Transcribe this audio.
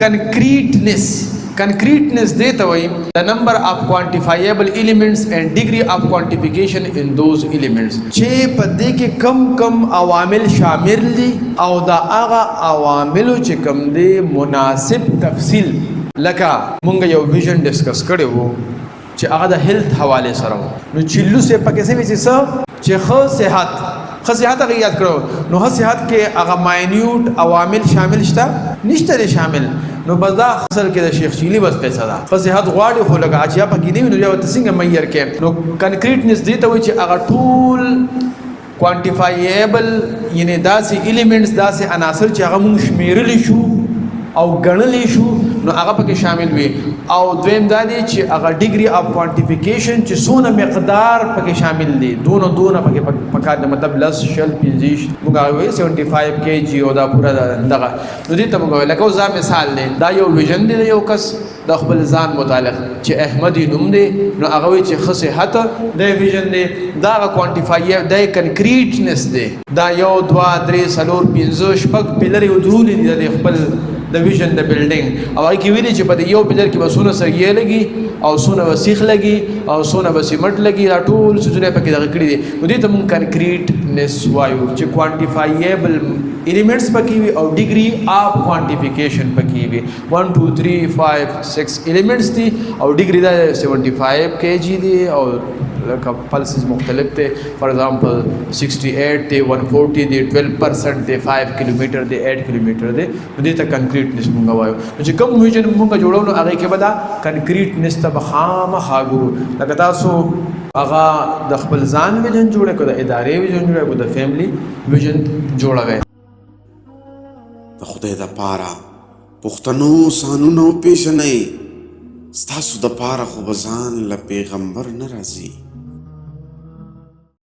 Concreteness. Concreteness دې ته وایي the number of quantifiable elements and degree of quantification in those elements، چې په دې کې کم کم عوامل شامل دي او دا هغه عواملو چې کم دي مناسب تفصیل. لکه مونږ یو ویژن ډسکس کړی وو چې هغه د health حواله سره وو، نو چلو سه پکې سه چې څه چې خو صحت، خو صحت هغه یاد کړو، نو خو صحت کې هغه minute عوامل شامل شته؟ نشته دي شامل. نو بس دا اصل کې د شیخ چیلی بس پیسې ده، خو صحت غواړي خو لکه اچیا پکې نه وي، نو بیا ورته څنګه معیار کې؟ نو concreteness دې ته وایي چې هغه ټول quantifiable، یعنی داسې elements، داسې عناصر چې هغه مونږ شمیرلی شو او ګڼلی شو، نو هغه پکې شامل وي. او دویم دا دی چې هغه degree of quantification، چې څونه مقدار پکې شامل دی، دونه دونه پکې پکار دی، مطلب لس، 20، 25، موږ هغه وایي 75 kg او دا پورا دغه. نو دې ته موږ وایو، لکه اوس دا مثال دی، دا یو ویژن دی یو کس د خپل ځان متعلق چې احمد یې نوم دی، نو هغه وایي چې ښه صحت دی، ویژن دی، دا هغه quantify دی، concreteness دی. دا یو، دوه، درې، څلور، پنځه، شپږ pillar یې ودرولي دي د خپل د ویژن د building، او هغه کې ویلي چې په دې یو pillar کې به څونه سریې لګي او څونه به سیخ لګي او څونه به سیمټ لګي، دا ټول څیزونه پکې دغه کړي دي. نو دې ته مونږ concreteness وایو چې quantifiable elements پکې وي او degree of quantification پکې وي. 1، 2، 3، 5، 6 elements دي او degree دا 75 kg دی او لکه pulses مختلف دی، for example 68 دی، 140 دی، 12% دی، 5 کیلومتر دی، 8 کیلومتر دی. نو دې ته concreteness مونږ وایو. نو چې کوم ویژن مونږ جوړو، نو هغه کې به دا concreteness ته به خامخا ګورو. لکه تاسو هغه د خپل ځان ویژن جوړه کو، د ادارې ویژن جوړه کو، د family vision جوړوي. د خدای د پاره پښتنو، ځانونه وپېژنئ. ستاسو د پاره خو به ځان له پیغمبر نه راځي.